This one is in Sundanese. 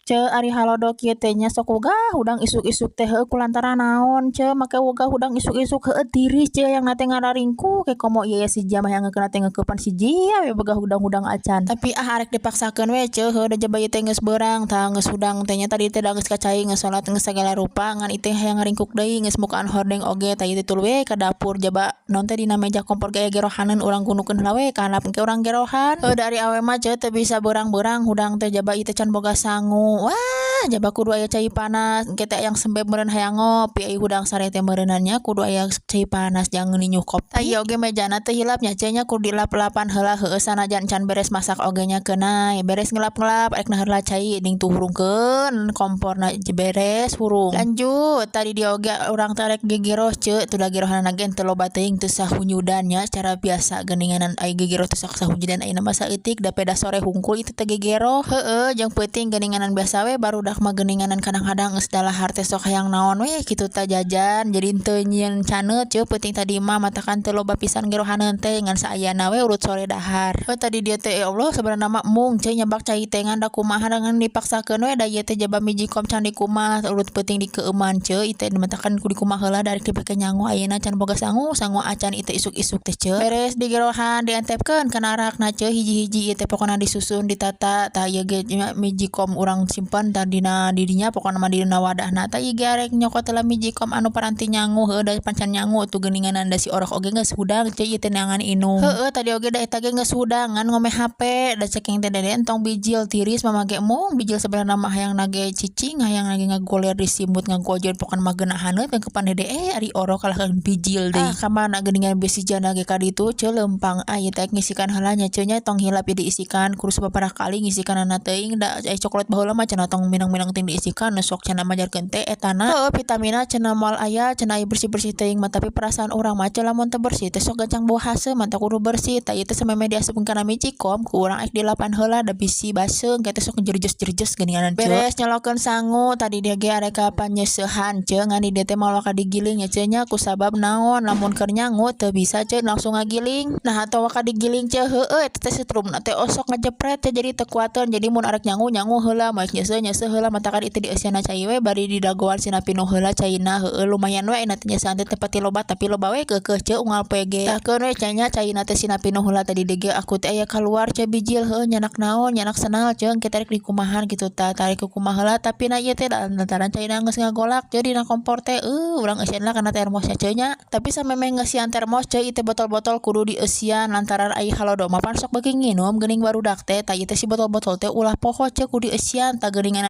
Ce, ari halodo kieu teh nya, sok wegah hudang isuk-isuk teh, heueuh, kulantaran naon, ce, make wegah hudang isuk-isuk? Heueuh, tiris, ce, hayang teh ngararingkuk ke komo ieu si Jia mah hayang teh ngeukepan si Jia we wegah hudang-hudang acan. Tapi ah, arek dipaksakeun we, ce, heueuh, da jaba ieu teh geus beurang tah, geus hudang teh nya. Tadi teh da geus ka cai, geus salat, geus sagala rupa, ngan ieu teh hayang ngaringkuk deui, geus mukaan hordeng oge. Tah, ieu teh tuluy we ka dapur, jaba naon teh, dina meja kompor ge aya gerohaneun, urang gunukeun heula we ka handap, engke urang gerohan. Heueuh, dari awe mah, ce, teu bisa beurang-beurang hudang teh, jaba ieu teh can boga sangu. Wah, jaba kudu aya cai panas engke teh, hayang sembe meureun, hayang ngopi, ai hudang sare teh meureunnan nya, kudu aya cai panas jangan ninyuh kopi. Tah, ieu oge mejana teh hilap nya, ce, nya, kudu dilap-lapan heula. Heueuh, sanajan can beres masak oge nya, keun beres ngelap-ngelap, arek naheur heula cai ding tuh, hurungkeun komporna, beres hurung, lanjut. Tadi dia oge urang teh arek gegeroh, ce, teu da gerohanna ge teu loba teuing, teu sahunyudan nya, secara biasa geuninganan ai gegeroh teh sok sahunyudan, ayeuna mah saeutik, da peda sore hungkul itu teh gegeroh. Heueuh, jeung peuting geuninganan biasa we barudak mah geuninganan, kadang-kadang geus dalahar teh sok hayang naon we kitu tah, jajan, jadi teu nyieun caneut, ce, peuting tadi mah. Matakan teu loba pisan gerohaneun teh, ngan saayana we urut sore dahar. Heuh, tadi dia teh, ya Allah, sabenerna mah embung, ce, nyabak cai teh, ngan da kumaha dengan dipaksakeun we, da ieu teh jaba Magicom can dikumaha, urut peuting dikeueuman, ce, ieu teh matakan kudu dikumaha heula, da arek dipake nyangu ayeuna can boga sangu, sangu acan ieu teh isuk-isuk teh, ce. Beres digerohan, diantepkeun kana rakna, ce, hiji-hiji ieu teh pokona disusun, ditata. Tah, ieu ge Magicom urang simpen tah dina didinya, pokona mah dina wadahna. Tah, ieu ge arek nyokot heula Magicom anu paranti nyangu. Heueuh, da pacan nyangu tuh geuninganan, da si orok oge geus hudang, ce, ieu teh neangan inung. Heueuh, tadi oge da eta ge geus hudang ngan ngome HP, da cekeng teh, "Dede, entong bijil, tiris." Mama ge embung bijil, sabenerna mah hayang nage cicing, hayang nage ngagoler di simut, ngagojen, pokona mah geunahaneun kepan dede. Eh, ari orok kalah bijil deui. Ah, kamana geuningan bisi jana ge ka ditu, ce, leumpang. Ah, ieu teh ngisikan heula nya, ce, nya, tong hilap ieu diisikan, kudu sababaraha kali ngisikanana teuing, da ai coklat baheula mah cenah tong minang-minang teuing diisikan, sok cenah majarkeun teh etana. Heueuh, vitamina cenah moal aya cenah ai bersih-bersih teuing mah, tapi perasaan urang mah, ce, lamun teu bersih teh sok gancang bau haseum, mantap kudu bersih. Tah, ieu teh samemeh diasupkeun kana Magicom ku urang arek dilapan heula, da bisi baseung teh sok jerjes-jerjes geuninganan, ce. Beres nyolokeun sangu, tadi dia ge arek ka panyeuseuhan, ce, ngan di dieu teh moal waka digiling nya, ce, nya. Ku sabab naon? Lamun keur nyangu teu bisa, ce, langsung ngagiling. Nah, atawa ka digiling, ce? Heueuh, eta teh setrumna teh osok ngajepret teh, jadi teu kuateun. Jadi mun arek nyangu, nyangu heula, moal nyeuseuh, nyeuseuh heula, matakan itu dieusiana cai we, bari didagoan sina pinuh heula caina. Heueuh, lumayan we ayeuna teh nyeuseuhan teh teu pati loba, tapi loba we keukeuh, ce, unggal poe ge. Tah, keun we nya, caina teh sina pinuh heula. Tadi ge aku teh aya kaluar, ce, bijil. Heueuh, nyanak naon, nyanak sendal, ce, engke rek dikumahan kitu tah, tarik ku kumaha heula. Tapi na ieu teh lantaran caina geus ngagolak, ce, dina kompor teh, urang eusian lah kana termosnya, ce, nya. Tapi samemeh ngeusian termos, ce, ieu teh botol-botol kudu dieusian, lantaran ai halodo mah pan sok beuki nginum geuning barudak teh. Tah, ieu teh si botol-botol teh ulah poho, ce, kudu dieusian tah geuningan.